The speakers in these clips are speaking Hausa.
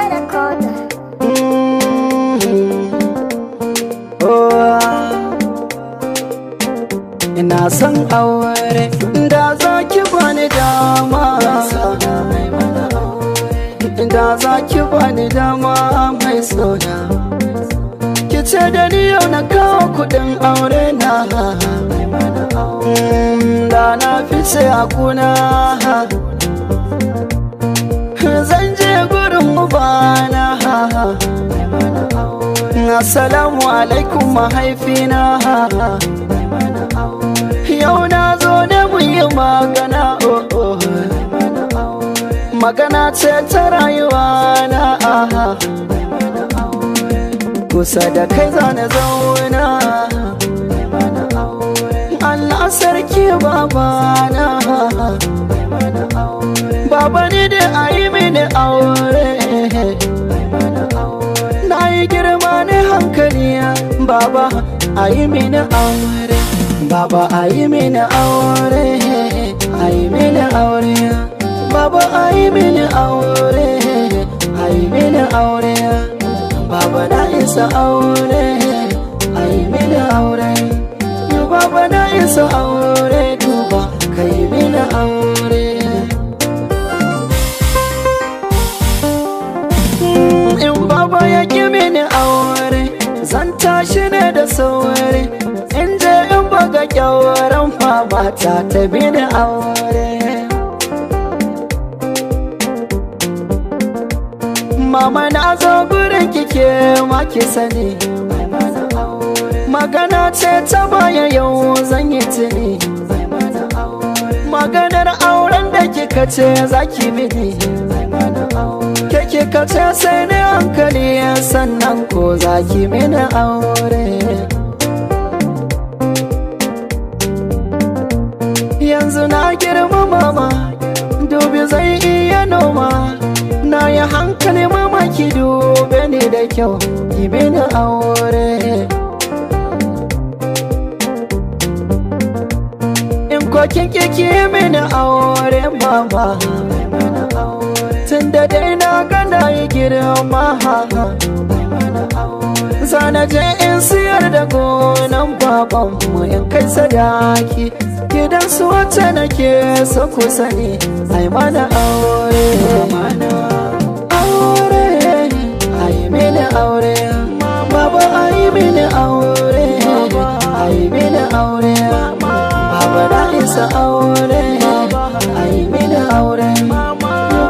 Recorder. Ina son aure da za ki bani dama, da za ki bani dama mai sona. Ki ce da ni yau na kawo kudin aure na, da na fice a kuna. Zan je gurin ubana. Assalamu alaikum mahaifina. Yau na zo ne mu yi magana, oh oh. Magana ce ta rayuwa na. Kusa da kai zane zauna. Allah sarki babana. Baba, ni da a yi mini aure. Na yi girma ne hankali. Baba, a yi mini aure. Baba, a yi mini aure. A yi mini aure. Baba, a yi mini aure. A yi mini aure. Baba, na isa aure. A yi mini aure. Baba, na isa aure. Duba ka yi mini aure. In baba ya ki mini aure, zan tashi ne da sauri in je in buga kyauran mama ta ta mini aure. Mama, na zo gurin kike ma ki sani. Magana ce ta baya yau zan yi tuni. Maganar auren da kika ce za ki mini. Ke kika ce sai ni hankali, sannan ko za ki mini aure. Yanzu na girma mama, dubi zai iya noma. Na yi hankali mama, ki dube ni da kyau, ki mini aure. In ko kin ki ki mini aure mama, tun da dai na ga na yi girma. Zana je in siyar da gonan babanmu in kai sadaki gidan su wacce nake so ku sani, ai mana aure. Aure, ai mini aure. Baba, ai mini aure. Ai mini aure. Baba, na isa aure. Ai mini aure.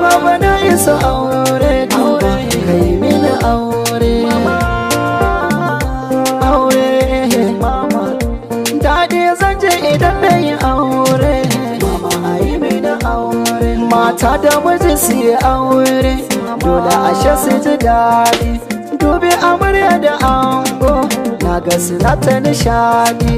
Baba, na isa aure. Duba kai mini aure. Aure mama, daɗi zan je idan na yi aure. Mama, ai mini aure. Mata da miji su yi aure, dole ashe su ji daɗi. Dubi amarya da ango, na ga suna ta nishaɗi.